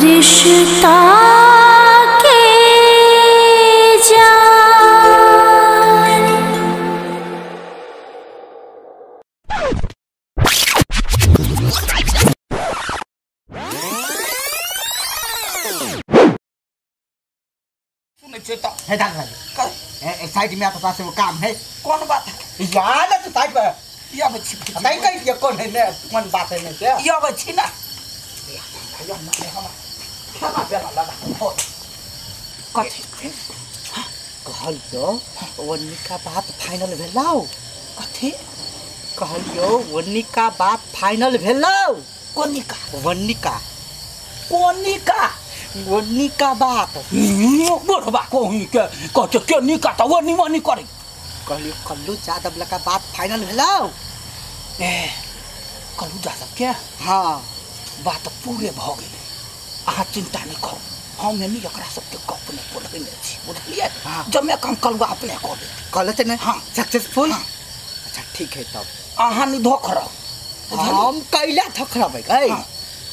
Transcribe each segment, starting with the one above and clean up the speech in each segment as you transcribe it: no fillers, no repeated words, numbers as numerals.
रिश्ता के जान। सुनै छियै तऽ हे दादा साइड में आता से वो काम है। कौन बात है यार? तो साइड पर आबै छी। नहीं कहि दिअ कौन है ने, कौन बात है ने से ई आबै छी ना। खाना बेला लगा कथी कहलियो वन्निका बात फाइनल भेलौ? कथी कहलियो वन्निका बात फाइनल भेलौ? कोनिका? वन्निका। कोनिका? वन्निका बात। बुढ़बा कोही के कहै के निका तऽ ओ निमनी करी। कहलियो कल्लू जादव लका बात फाइनल भेलौ? ए कल्लू जादव के? हाँ बात पूरे भऽ गेलै, अहाँ चिंता नहि करू। हम एनी एकरा सबके गप नहि बोलबेने छी, बुझलियै? हाँ। जमे काम कलुआ अपने कऽ देत। कहलते ने? हाँ। सक्सेसफुल? हाँ। अच्छा ठीक है तब अहाँ नहि धोखरब। हम कैला धोखरबै? हाँ।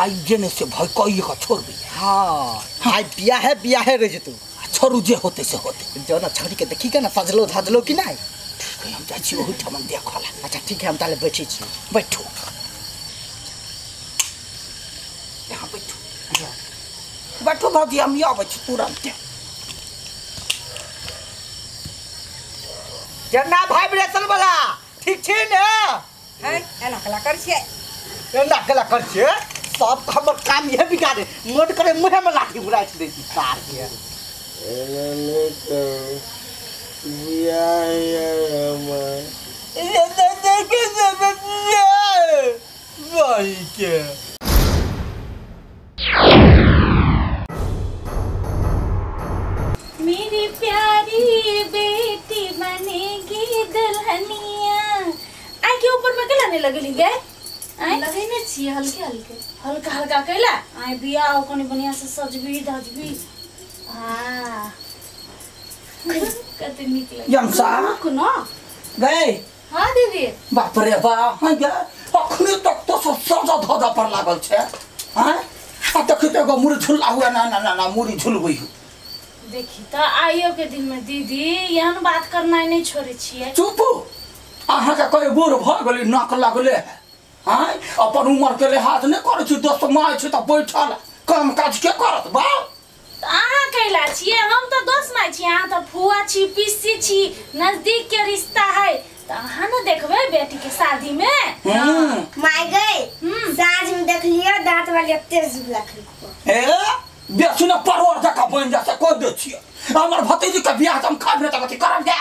आइ जेने से भय कहिए कऽ छोड़बै। हाँ आइ बियाह है, बियाह है रह जेतौ। छोड़ू जे होतै से होतै। जो ना छोड़ी के देखी के ना सजलो धजलो कि नहीं? ठीक है हम जाइ छी ओहिठाम देखऽ ला। अच्छा ठीक है हम ताले बैठे छी। बैठू यहाँ बैठू बैठू भौजी, हम आबै छी तुरन्ते। जेना वाइब्रेशन वाला ठीक छी ने? है एना कला कर छियै? एना कला कर छियै? सब हमर काम यह बिगाड़े मोट करे मुँह में लाठी उड़ा दै छी सार के। एना नहि करू, बियाह हमर। भाई के मेरी प्यारी बेटी बनेगी दुल्हनिया। आई के ऊपर में कैला नहीं लगेली गए? आई लगेने छियै हल्के हल्के। हल्का हल्का कैला? आई बियाह कनी बढ़िया से सजबी धजबी। हां कते नीक लगे। यमसा कोनो गए? हां दीदी। बाप रे बाप, हां गे अखनी तक तो सब सजा धजा पर लागल छै। हां आ देखी त एगो मुरी झुल्ला हुआ ना ना ना ना मुरी झुलबै। देखी त आइयो के दिन में दीदी एहन बात करना नहीं छोड़े छियै। चुप, अहाँ के कहे बूढ़ भ गेली नाक लागले। हां अपन उम्र के लिहाज नहीं करै छी, दोस्त my छी त बैठल काम काज के करत बा? अहाँ कैला छियै? हम तो दोस्त माय छी, अहाँ तो फुआ छी, पीसी छी, नजदीक के रिश्ता है त अहाँ न देखबै बेटी के शादी में। My गई साँझ में देखलियो दांत वाली एते झुला खलको। ए बेसी न परवर जका बनि जा से कह दै छियै। हमर भतीजी के बियाह हम खाब नै त कथी करब गे?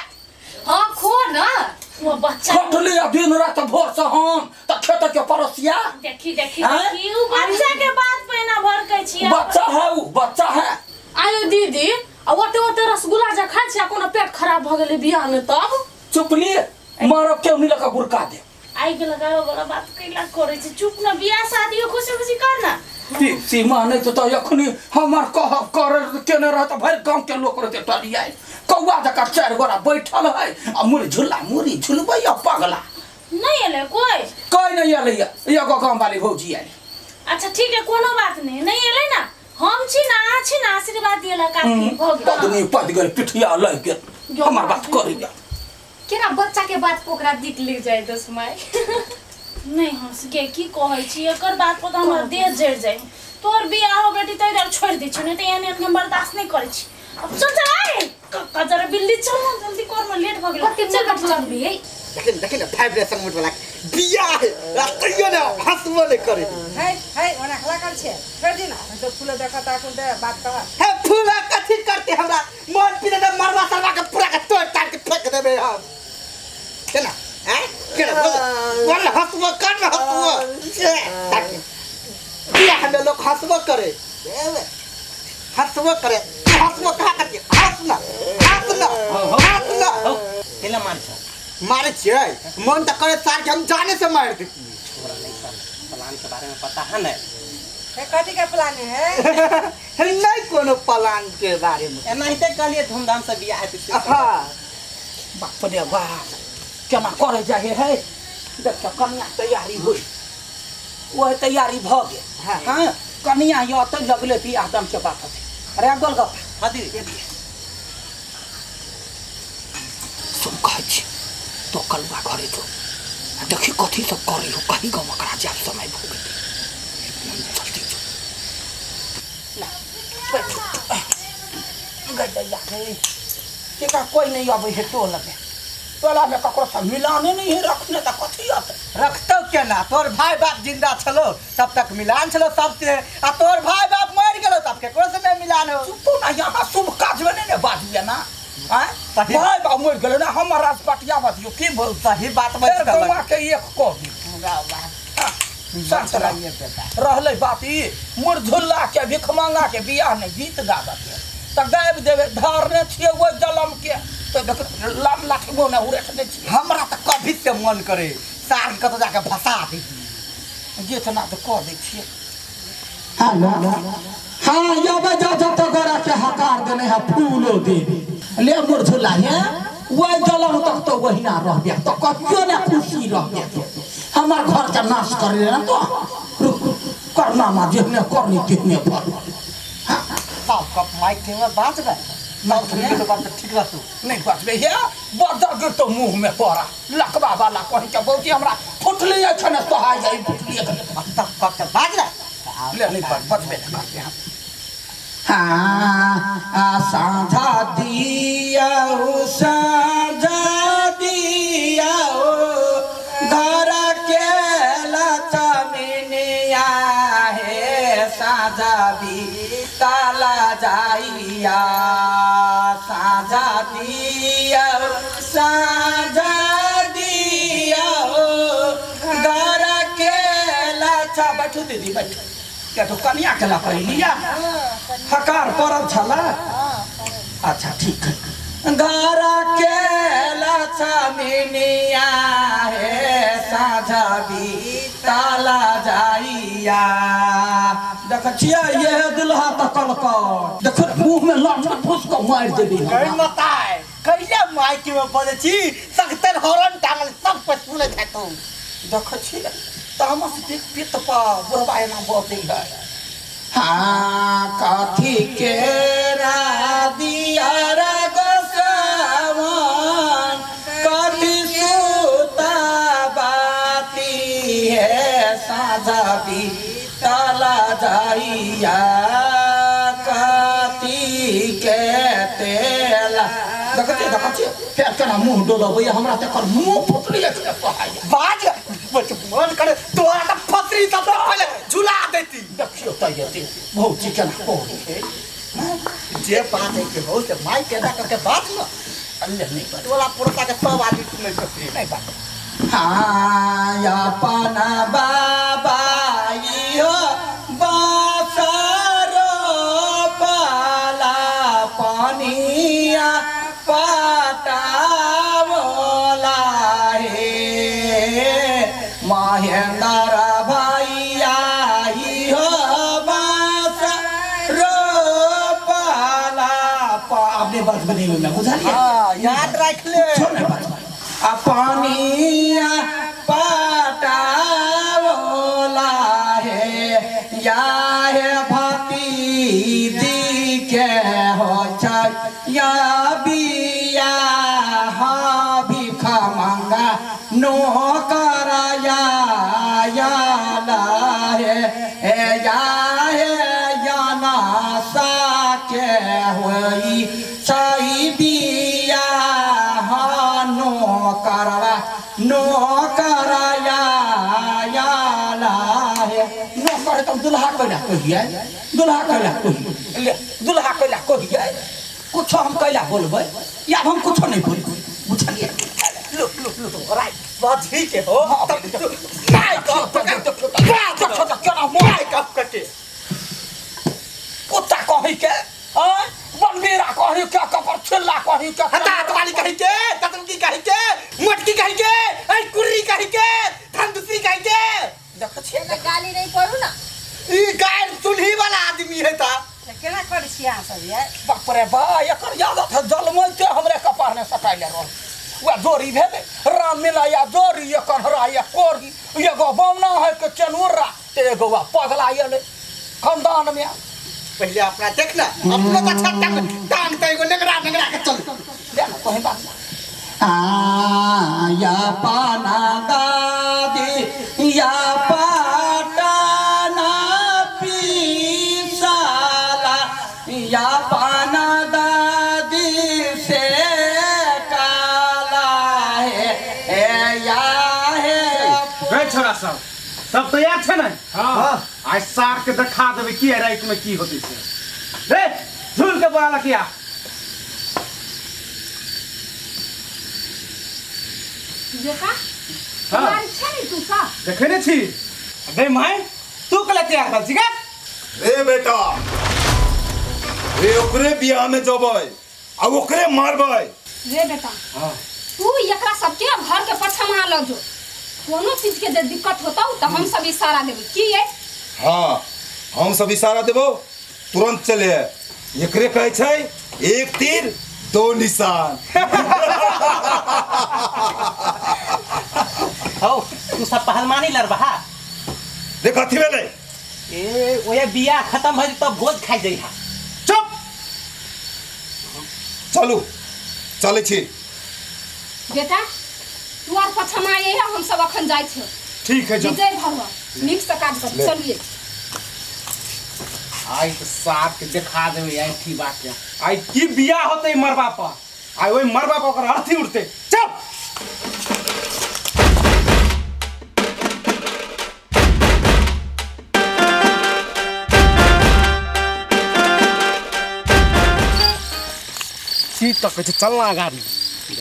हां खो ना वो बच्चा खटली दिन रात भोर से हम त खेत के पड़ोसिया। देखी देखी देखी उ बच्चा के बात पहिना भरकै छियै। बच्चा है उ, बच्चा है। आयो दीदी आ ओते ओते रसगुल्ला जे खाइ छियै कोनो पेट खराब भ गेलै बियाह में तब? चुपली मारब के उनी लका गुरका दे। आई के लगावे वाला बात कैला करै छै? चुप न, बियाह शादी खुशी खुशी कर ना। सीमा नहीं तो अखनी हमर कहब कर केने रहत भरि गांव के लोक रहते टलियाइ। कौआ जका चारि गोरा बैठल है आ मुरी झुल्ला मुरी झुलबै पगला। नहीं एलै कोई? कोई नहीं एलै, एगो गांव वाली भौजी आयल। अच्छा ठीक है कोनो बात नहीं, नहीं एलै ना हम छी ना अहाँ छी ना, आशीर्वाद दिएला काफी भ गेल। पदनी पद गेल पिठिया लग गेल हमर बात करी गेल। केना बच्चा के बात पोकरा दिक ले जाय दस my. नहीं हंस के की कहै छी एकर बात पर हमर देह जरि जाय। तोर बियाह हो बेटी तै दुआरे छोड़ि दै छी, नहीं त एहन एहन हम बर्दाश्त नहीं करै छी। अब चल चल आइ कक्का जरा बिल्ली चल न जल्दी कर में लेट भ गेल। कते चल मिनट चल लगबी? देखिन देखिन वाइब्रेशन मोड वाला बियाह है तैयो ने हंसबो नहीं करे। है है ओना खला कर छे छोड़ दी ना तो फूल देखत आकुन ते बात कह। हे फूल कथी करते हमरा मन पीने दे मरवा सरवा के पूरा के तोड़ ताड़ के फेंक देबे हम। केना हैं केना बोल बोल हंसबो कर न हंसबो ताकि बियाह में लोग हंसबो करे हंसबो करे हंसबो कहा करके हंस ना हंस ना हंस ना। केना मार छ? मारे छियै मन त करे सार के हम जाने से मार देती। छोड़ा नहीं सर प्लान के बारे में पता है ना? है कथी के प्लान है? नहीं कोनो प्लान के बारे में एनाहिते कहलिए धूमधाम से बियाह हेतै। हां बाप रे बाप केना करे जाहे है। देख कन्या तैयारी होई वह तैयारी भ गेल। हाँ कनिया यो त लगले बियाह दान के बात होते। अरे गोलगप्पा हां दीदी सुन कहै छी तो कलुआ घरे जो आ देखी कथी सब करै हो कहीं गाँव करा जाब समय भऽ गेलै जल्दी जो ला बैठू गड्ढा रे केका कोई नहीं आबै है टोला में। टोला में ककरो से मिलाने नहीं है रखने त कथी आते रखतौ केना। तोर भाई बाप जिंदा छलो तब तक मिलान छलो सबसे आ तोर भाई बाप मर गेलो तब केकरो से नहीं मिलान हो। चुपो ना यहाँ शुभ काज में नहीं ने बाजिए ना। आय भाई बाप मर गेलो ना हमर राजपटिया बतियो की बोल सही बात बज गौवा के एक कह दी शांत रहलै बात ई मुरझुल्ला के भिखमंगा के बियाह ने गीत गाबे के त गाबि देबै धरने छियै ओहि जलम के तो देख लाम लाठी ने उड़ेखने छियै। हमरा त कभी से मन करे सार कतौ जाके भसा दी गीत ना त कह दै छियै। हाँ यब जा जब तक गोरा के हकार देने है फूलो देवी ले मुरझुला है वही जलम तक तो वही ना रह गया तो कभियो ना खुशी रह गया तो हमार घर के नाश कर ले ना तो रुक करना मा जेहने करनी तेहने पर। हां बाप कप माइक के में बात बे माइक के बात ठीक रहतौ नहीं बात बे हे बदर गिर तो मुंह में पड़ा लकवा वाला कहि के बहुती हमरा फुटली एखन सोहाय जाई फुटली तब कप के बाज रे ले नहीं बात बचबे ना करते हम। हाँ साझा दिया साझा दिया घर के लक्ष्मीनिया हे साझा बीताला जाइया साझा दिया साझा दिया घर के लक्ष्मी। बैठू दीदी बैठू क्या तो कनिया के लऽ लिया हकार पड़ल छला। अच्छा ठीक है घर के लक्ष्मीनिया हे साझा बीताला जाइया। देख छियै ये दुल्हा त कलकर देख मुंह में लाठ फूस के मारि देबी। गई मताय कैला माइक में बजै छी सख्तन हॉर्न टांगल सब पर सुनै छतौ। देख छियै तामस देख पित पा बुढ़वा एना बजै है। हाँ कथी के दिया गोसावन कथी सूता बाती है साझा बीताला जाइया कथी के तेला। देखते देखते फेर केना मुँह डोलबैया हमरा तऽ एकर मुँह फुटली बाज मन करे तोरा त फसरी सब पहिले झुला देती। देखियो त यति भौजी केना कहै है जे बात है के हो से माइक केना करके बात न अल्ले नहीं बात टोला पड़ोसा के सब आदमी सुनै छथिन नहीं बात। हाँ अपना बाबा यो बासरो पाला पानिया पटावला हे महेंद्र भैया हो बासरो पाला अपने बात बनी हुई मैं बुझा लिया। हां याद रख ले छोड़ नहीं बात पानिया पटावला हे या हे भतीजी के हो या बिया हा भिखा मांगा नो कराया या ला हे या हे या ना सा के होई चाई बिया हा नो करवा नो कराया या ला हे नो करे तो दुल्हा कैला कहिए दुल्हा कैला कहिए ले दुल्हा कैला कहिए कुछ हम कैला बोलबै या हम कुछ नहीं बोलबै बुझलिए। लो लो लो राइट बात ठीक है हो तब माइक केना माइक ऑफ करके कुत्ता कहि के आय बनबीरा कहि के कपर छिल्ला कहि के हतात वाली कहि के ततुकी कहि के मोटकी कहि के ऐ कुर्री कहि के धंधुसी कहि के। देख छियै गाली नहीं पड़ू ना ई गाय सुनही वाला आदमी है ता केना करै छियै अहाँ सब यार। बाप रे बा एकर यादत है जलमैते हमरे कपार ने सटाइले रहल वह जोड़ी भेलै राम मिलाया जोड़ी एकर हराया कोरी एगो बौना है के चनुरा ते एगो पगला एलै। खानदान में पहले अपना देख ना अपनो त अच्छा टांग टांग त एगो नेगरा नेगरा के चल ले कहीं बात आ या पाना दादी या पाटाना पीसाला या पाना दादी से काला है ए या है रे छोरा सब सब तैयार छै ने? हां आइ सार के देखा देबै की राति में की होतै से। रे झूल के बोला किया बेटा तैयार छै ने तू सा देखै ने छी रे my तू कला तैयार भेल छी गा? रे बेटा रे ओकरे बियाह में जबै आ ओकरे मारबै। रे बेटा हां तू एकरा सबके घर के पछमा ल जो कोनो चीज के जे दिक्कत होता त हम सब इशारा देबै की ये? हां हम सब इशारा देबो तुरंत चले। एकरे कहै छै एक तीर दो निशान। हो तू सब पहलवानी लड़बहा देख कथी भेलै? ए ओए बियाह खत्म भ जेतौ भोज खाइ जइहा। चुप चलू चलै छी। बेटा तू आर पछमा ये हम सब अखन जाइ छी। ठीक है विजय भव नीक से काज कर चलिए। आई तो साफ के देखा देबै आई की बात के आई की बियाह होतै मरबा पर आई ओइ मरबा पर ओकर अर्थी उठतै। चुप तक चलना गाड़ी